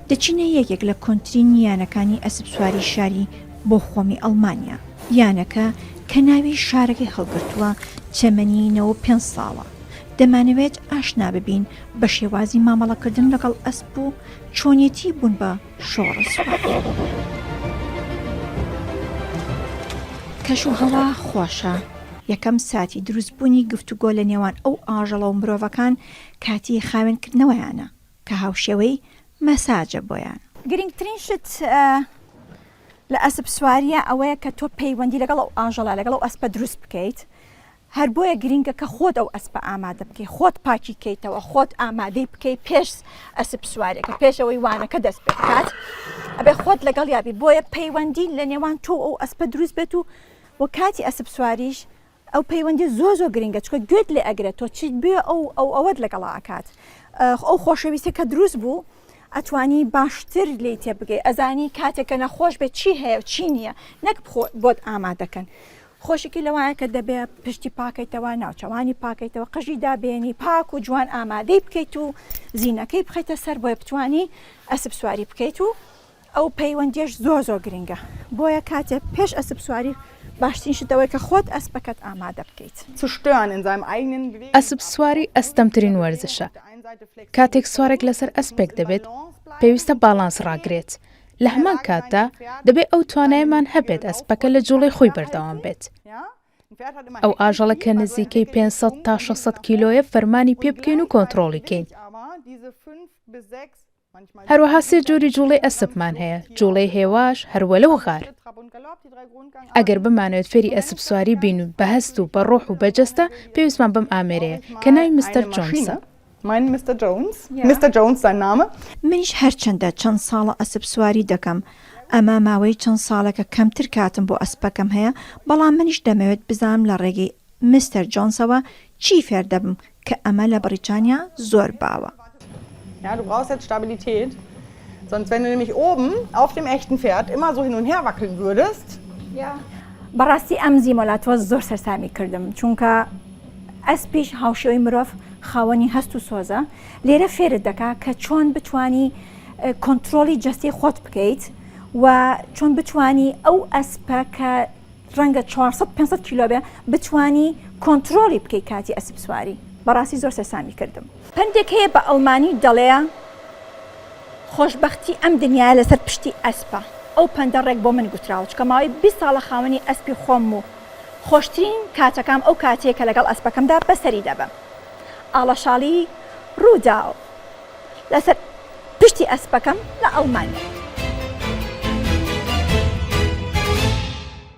دەچینە یەکێک لە کۆنترین یانەکانی ئەسپسواری شاری بۆخۆمی ئەڵمانیا. یانەکە کە ناوی شارەکەی هەڵگرتووە، تەمەنی 95 ساڵە. دەمانەوێت ئاشنا ببین بە شێوازی مامەڵەکردن لەگەڵ ئەسپ و چۆنیەتی بوون بە شۆڕەسوار. کەشوهەوا خۆشە، یەکەم ساتی دروستبوونی گفتوگۆ لە نێوان ئەو ئاژەڵە و مرۆڤەکان کاتی خاوێنکردنەوەیانە کە هاوشێوەی مەساجە بۆیان. گرنگترین شت لە ئەسپ سواریە ئەوەیە کە تۆ پەیوەندی لەگەڵ ئەو ئاژەڵە لەگەڵ ئەو ئەسپە دروست بکەیت هەر بۆیە گرینگە کە خۆت ئەو ئەسپە ئامادە بکەی خۆت پاکی کەیتەوە خۆت ئامادەی بکەی پێش ئەسپ سوارێکە پێش ئەوەی وانەکە دەست پێ بکات ئەبێ خۆت لەگەڵ یابی بۆیە پەیوەندی لە نێوان تۆ ئەو ئەسپە دروست بێت و و کاتی ئەسپ سواریش ئەو پەیوەندی زۆر زۆر گرنگە چکە گوێت لێ ئەگرێت تۆ چیت بێ ئەو ئەو ئەوەت لەگەڵا ئەکات ئەو خۆشەویستی کە دروست بوو ئەتوانی باشتر لێی تێبگەی ئەزانی کاتێک کە نەخۆش بێت چی هەیە و چی نییە نەک بۆت ئامادەکەن خۆشیکی لەوایە کە دەبێ پشتی پاکەیتەوە ناوچەوانی پاکەیتەوە قژی دابێنی پاک و جوان ئامادەی بکەیت و زینەکەی بخەیتە سەر بۆیە بتانی ئەسپ سواری بکەیت و ئەو پەیوەندیش زۆر زۆر گرنگە بۆیە کاتێ پێش ئەسپ سواری باشترین شت ئەوەیە کە خۆت ئەسپەکەت ئامادە بکەیت. ئەسپ سواری ئەستەمترین وەرزشە. کاتێک سوارێک لەسەر ئەسپێک دەبێت، پێویستە باڵانس ڕاگرێت. لە هەمان کاتدا، دەبێ ئەو توانایەمان هەبێت ئەسپەکە لە جوڵەی خۆی بەردەوام بێت. ئەو ئاژەڵە کە نزیکەی 500 تا 600 کیلۆیە فەرمانی پێ بکەین و کۆنترۆڵی کەین. هەروەها سێ جۆری جوڵەی ئەسپمان هەیە، جوڵەی هێواش، هەروەلە و غار. ئەگەر بمانەوێت فێری ئەسپسواری بین و بە هەست و بە ڕۆح و بە جەستە، پێویستمان بەم ئامێرەیە، کە ناوی مستەر جۆنسە. منیش هەرچەندە چەند ساڵە ئەسپ سواری دەکەم، ئەمە ماوەی چەند ساڵێکە کەمتر کاتم بۆ ئەسپەکەم هەیە، بەڵام منیش دەمەوێت بزانم لە ڕێگەی مستەر جۆنسەوە چی فێر دەبم کە ئەمە لە بڕیتانیا زۆر باوە. Ja, du brauchst jetzt Stabilität. Sonst, wenn du nämlich oben auf dem echten Pferd immer so hin und her wackeln würdest. Ja. بەڕاستی ئەم زیمۆلاتۆ زۆر سەرسامی کردم چونکە ئەسپیش هاوشێوەی مرۆڤ خاوەنی هەست و سۆزە لێرە فێرت دەکا کە چۆن بتانی کۆنتترۆلی جەستەی خۆت بکەیت و چۆن بتانی ئەو ئەسپە کە ڕەنگە 400 500 کیلۆ بێ بتانی کۆنتترۆلی بکەیت کاتی ئەسپ سواری بەڕاستی زۆر سەرسامی کردم. پەندێک هەیە بە ئەڵمانی دەڵێ، خۆشبەختی ئەم دنیایە لەسەر پشتی ئەسپە. ئەو پەندە ڕێک بۆ من گوتراوە، چونکە ماوەی 20 ساڵە خاوەنی ئەسپی خۆمم و خۆشترین کاتەکام ئەو کاتەیە کە لەگەڵ ئەسپەکەمدا بەسەری دەبەم. ئاڵەشاڵی ڕووداو لەسەر پشتی ئەسپەکەم لە ئەڵمانیا.